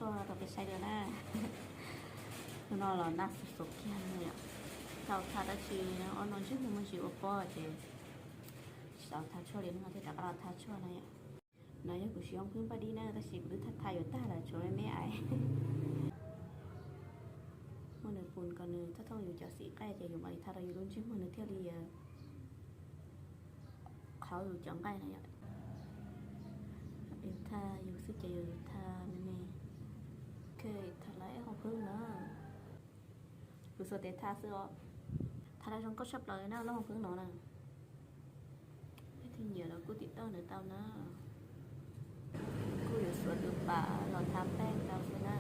Rau peb saib dua na. Hnub no los naj xuv xuav kiag no yom. Tau tha tab sis ob no ntsej muag muaj ntsis ua pob ces tsis tau tha tshuaj li, hnub no thiaj rov qab los tha tshuaj no yom. No yog kuv siv hooj phwb npaj dib na, tab sis kuv twb tha tha yuav tag lawm, tshuav me me aiv. Muab nws pus kom nws thooj thooj yus cov xim nqaij ces yus mam li tha rau yus lub ntsej muag nws thiaj li qhov yus cov nqaij no yom. Yus tha yus xwb ces yus tha me me. Ok, tha lawm hooj phwb na. Kuv xuas tes tha xwb os. Tha zoo nkauj tshaj plaws na lub hooj phwb no na. Peb tus nyiam los kuj tiv tauj nws tau na. Kuj yuav xuas tus pas los tha peej tau xwb na.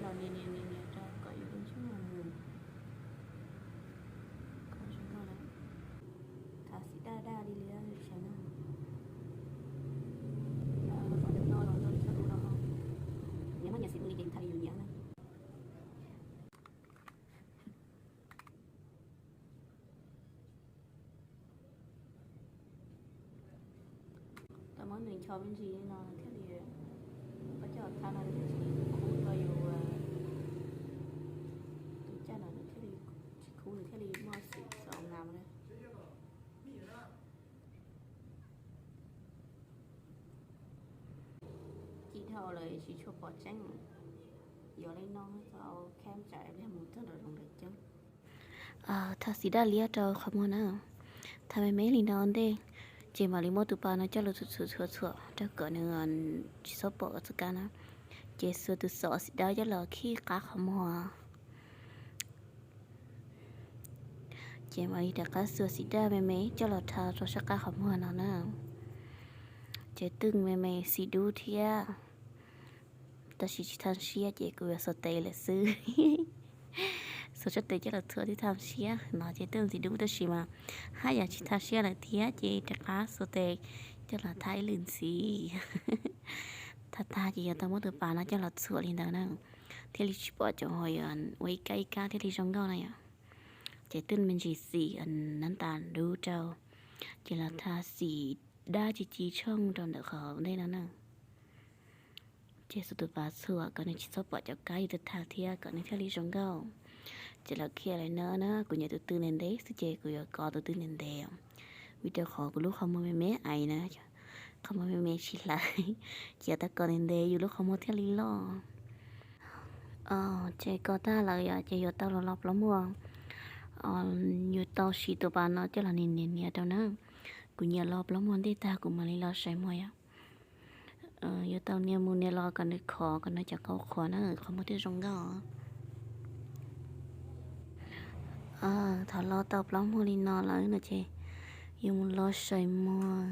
Los nias nias nias nias rau kom yus lub ntsej muag mus. Tha xim daj daj li li tshaj na. Nyias muab nyias xim mus li ces tha li yus nyiam na. Tau muab nws ncho me ntsis li no thiaj li, koj coj tha no thiaj tsis khub rau yus, tus caj no nws thiaj li tsis khub, nws thiaj li muaj xim xav ngam na. Ci dhau lawm tsis tshua pom tseeb. Yuav li no tau khem tsam ib pliag mus txog nram zoov lawm coob. Tha xim daj liab rau qhov muag na. Tha me me li no ntej, ces mam li muab tus pas no coj los txhuam txhuam txhuam txhuam rau kom nws tsis txhob pom txoj kab na. Ces xuas tus xim daj coj los khij qab qhov muag. Ces mam li rov qab xuas xim daj me me coj los tha rau sab qab qhov muag no na. Ces twb me me xim dub thiab, tab sis tsis thaj siab ces kuv yuav xuas tes lawm xwb. Xuas tsob tes coj los txhuam twb thaj siab no ces twb xim dub tab sis mas haj yam tsis thaj siab lawm thiab ces rov qab xuas tes coj los tha ib lwm ntxiv. Tha tag ces yuav tau muab tus pas no coj los txhuam li ntawd na, thiaj li tsis pom cov ho yuav ua ib kab ib kab thiaj li zoo nkauj na yom. Ces twb me ntsis xim nab tas dub rau, ces los tha xim dab ci ci tshooj rau ntawm qhov ntej no na. Ces xuas tus pas txhuam kom nws tsis txhob pom cov kab yus tha thiab kom nws thiaj li zoo nkauj. Ces los khiav lawm no na, kuv nyiam tus tw ntev ntev xwb ces kuv yuav kov tus tw ntev ntev, vim rau qhov kuv lub qhov muag me me aiv na, qhov muag me me tsis hlais, ces yuav tau kov ntev ntev yus lub qhov muag thiaj li loj. Ces kov tag lawm yom, ces yuav tau los lo plaub muag. Yuav tau siv tus pas no coj los nias nias nias rau na. Kuv nyiam lo plaub muag ntej tag kuv mam li lo saim muag yom. Yuav tau nias mus nias los kom nws khov, kom nws cov qau qhuav na, qhov muag thiaj zoo nkauj. Thaum lo tau plaub muag li no lawm no ces yuav mus lo saim muag.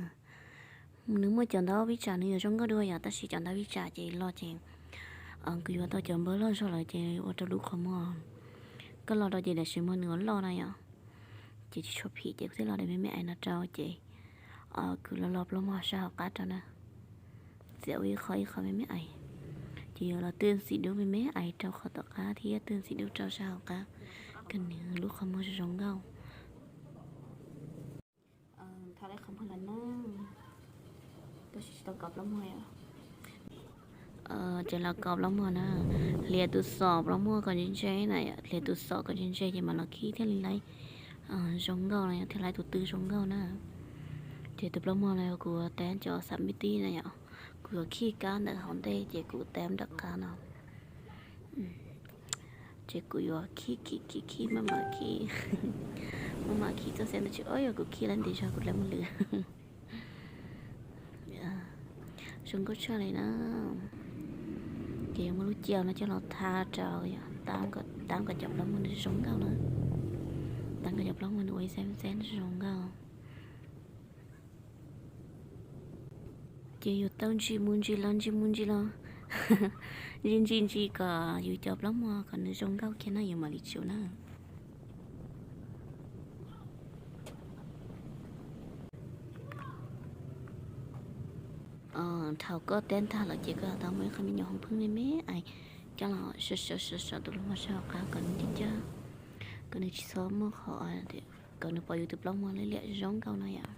Nws muaj cov ntaub vij tsam nws yuav zoo nkauj dua yom, tab sis cov ntaub vij tsam ces lo ces kuv yuav tau cov npawb loj zog lawm ces ua rau lub qhov muag, koj lo rau ces daim saim muag nws ua loj na yom. Ces tsis tshua phim ces kuv thiaj lo daim me me aiv no rau ces kuv lo lo plaub muag sab hauv qab rau na. Txiav ua ib qho ib qho me me aiv, ces yuav los twj xim dub me me aiv rau qhov tom qab thiab twj xim dub rau sab hauv qab, kom nws lub qhov muag zoo zoo nkauj. Tha lawm qhov muag lawm na, tab sis tsis tau kov plaub muag. Ces los kov plaub muag na, hliav tus xom plaub muag kom ntse ntse na, hliav tus xom kom ntse ntse ces mam los khib thiaj li laiv zoo nkauj no, thiaj laiv tus tw zoo nkauj na. Ces tus plaub muag no kuv yuav tab cov xam mib tib na yom, kuv yuav khij kab ntawm hauv ntej ces kuv tab nram qab no. Ces kuv yuav khij khij khij khij maj mam khij, maj mam khij txoj xeeb ntawd tsis, o yog kuv khij lawm ntev zog kuv dlawb muag lwm. Zoo nkauj tshaj li na. Ces yuav muab lub ciaj no coj los tha rau, tab kom cov plaub muag nws zoo nkauj na, tab kom cov plaub muag nws ua ib xeeb xeeb zoo nkauj. Ces yuav tau ntsis mus ntsis los ntsis mus ntsis los, ntsis ntsis ntsis kom yus cov plaub muag kom nws zoo nkauj kiag na yus mam li tsum na. Thaum koj tab tag lawm ces koj yuav tau muab ib qho me nyuam hooj phwb me me aiv coj los sawv sawv sawv sawv tus plaub muag sab hauv qab kom nws ncaj ncaj, kom nws tsis txhob muaj qhov, kom nws pom yus tus plaub muag liab liam zoo nkauj no yom.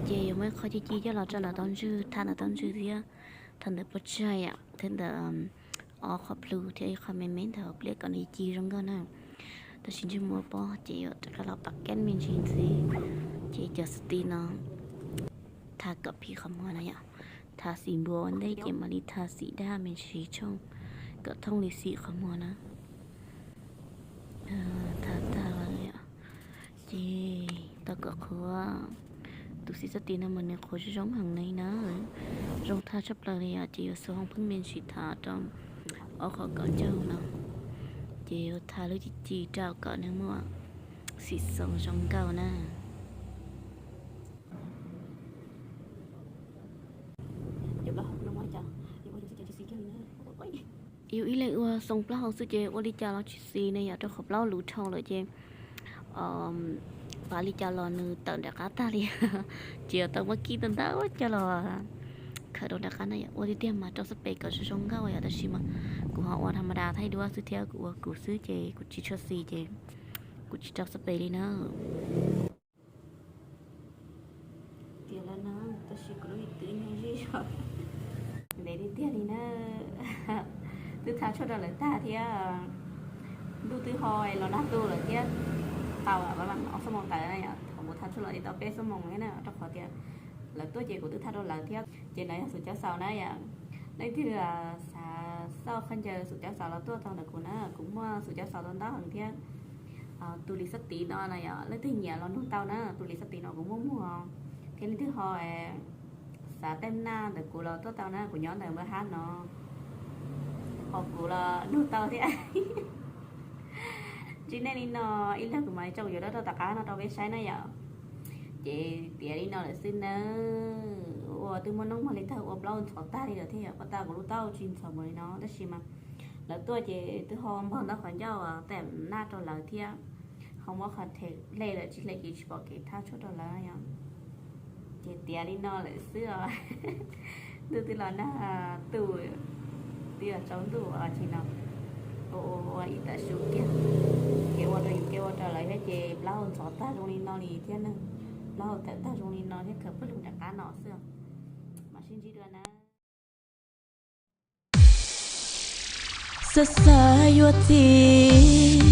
Ces yuav muab ib qho ci ci coj los rau ntawm taub ntswg, tha ntawm taub ntswg thiab tha ntawm pob tsaig, thiab ntawm ob qhov plhu thiab ib qho me me ntawm hauv pliaj kom nws ci zoo nkauj na. Tab sis ntsej muag pob ces yuav rov qab los pam keb me ntsis ntxiv. Ces cov xab tis no tha kom phim qhov muag na yom. Tha xim npua ua ntej ces mam li tha xim daj me ntsis tshooj kom thooj li xim qhov muag na. Tha tag los li, ces tau kom qhuav. Tus xim xab tis no mas nws qhuav zoo zoo heev li na, zoo tha tshaj plaws li os. Ces yuav xuas hoo pheeb me ntsis tha rau ob qhov kaum ncauj no, ces yuav tha lub ci ci rau kom nws muaj xim xoo zoo nkauj na. Yus ib leeg ua xoo plaub hau xwb ces ua li cas los tsis xis ne yom, rau qhov plaub luv dhau lawm ces pav li cas los nws tawm nram qab tag li. Ces yuav tau muab kib tau ntau coj los khaws rau nram qab na yom. Ua tiag tiag mas rau xab pem kom zoo zoo nkauj yom, tab sis mas kuv ho ua tha ma da thaij duab xwb thiab kuv ua kuv xwb ces kuv tsis tshua xis ces kuv tsis rau xab pem li na. Tias lawm na, tab sis kuv lub twb nyob zij zog. Ntev tiag tiag li na. Twb tha tshuaj rau lawv tag thiab, ntuj twb ho los nag tu lawm thiab. Tau ob xuab moos tawm na yom, thaum kuv tha tshuaj los tau peb xuab moos na, rau qhov tias lawv tuaj ces kuv twb tha rau lawv thiab. Ces no yog xum cov xaus na yom. Leej twg xav xauj khaub ncaws xum cov xaus los tuaj tau ntawm kuv na, kuv muaj xum cov xaus tau ntau heev thiab. Tus lis xab tiv no na yom, leej twg nyiam los nug tau na, tus lis xab tiv no kuv muaj muag. Thiab leej twg ho xav tej naj ntawm kuv los tuaj tau na, kuv nyob ntawm npawb hab no, ho kuv los nug tau thiab. Ntsib nej li no, ib lig kuv mam li tso kuv yuav dab rau tom qab no rau peb saib na yom. Ces tiav li no lawm xwb nawb. Ua twb muaj noob muaj li tag, ua plaub ntxhov tag li lawm thiab yom, pab tag kuv lub taub tsis ntxhov mus li no tab sis mas lawv tuaj ces twb ho npog ntau qhov ncauj tej naj rau lawv thiab. Ho muab qhov them hle lawm tsis hle ces tsis pom kev thaj tshuaj rau lawv yom. Ces tiav li no lawm xwb os. Ntuj twb los nag tu, twb los tsaus ntuj os tsis no. Ua ib tam su kiag, kev ua rau yus kev ua rau lawv thiab ces plaub hau ntxhov tag zoo li no li thiab ne. Plaub hau tawm tag zoo li no thiab khaws pawg lug nram qab no xwb. Mam sib ntsib dua na. Xav xav yuav txiv,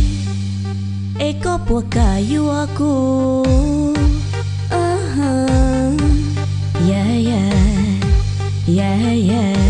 es koj puas kam yuav kuv? Ya ya ya ya.